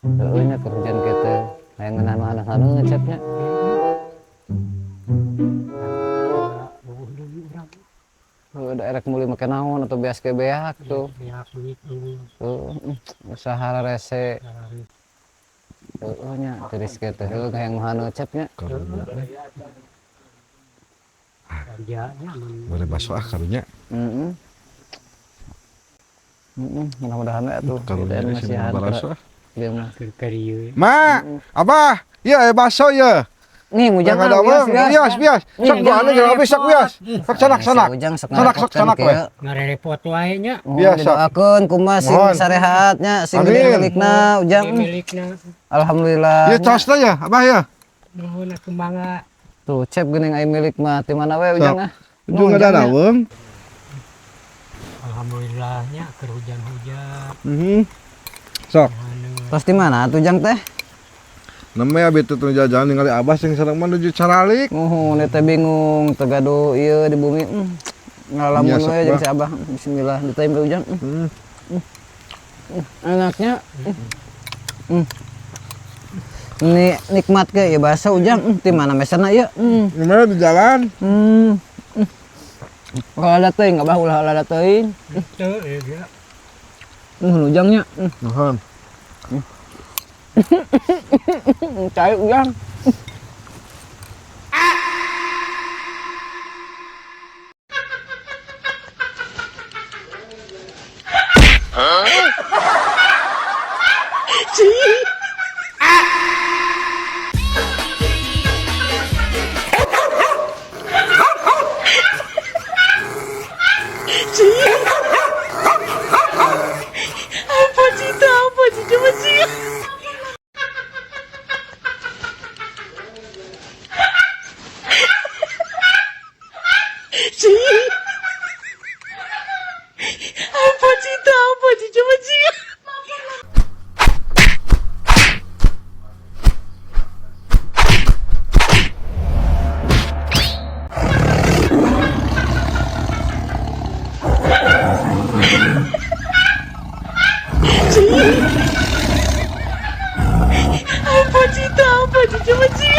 Heueuh nya keur hujan kieu teh. Hayang ngeunah nu haneut-haneut ngecapnya. Bubuh deui urang. Heueuh da erek meuli make naon atau beas ge beak tuh. Beak duit eueuh. Heueuh, usaha rese. Heueuh nya tiris kieu teh heueuh hayang nu haneut cepnya. Karunya. Kerjanya mun Boleh baso ah karunya. Heeh. Heeh, mudah-mudahan we atuh Karunya kita sih masihan baraso ah. Ieu mah. keur ka dieu. Ma, Abah, iya aya baso ya. Nih ujang Ada mah bias, bias, bias. Sok doa anu jeung abis sok bias. Sok sanak sanak. Si Ujang sok Sanak sok sanak we. Ngarerepot wae nya. Biasa. Biasa. Didoakeun kumaha sing Mohon. sarehatnya sing gede Amin. milikna Ujang. Milikna. Alhamdulillah. Ieu casna ya, Abah ya. Nuhun atuh mangga. Tuh cep geuning ai milik mah ti mana we Ujang ah. Ujung ada daweung. Alhamdulillah nya keur hujan-hujan. Mhm. Sok. Tos di mana atuh Ujang teh? Namanya abi teh teu jalan ningali Abah sing sareng menuju Caralik. Muhun teh bingung teu gaduh ieu di bumi. Ngalamun Nya, we sok, jeung Bah. si Abah. Bismillah ditaim ke Ujang. Enaknya. Ini nikmat ke ya bahasa Ujang. Ti mana mesenna ieu? Gimana di jalan? Kalau ada teuing Abah ulah ada teuing. Teu ieu ge. Ujangnya. Nuhun. Cai Ujang. Apa sih apa sih coba sih? Apa sih coba sih? Apa sih coba sih?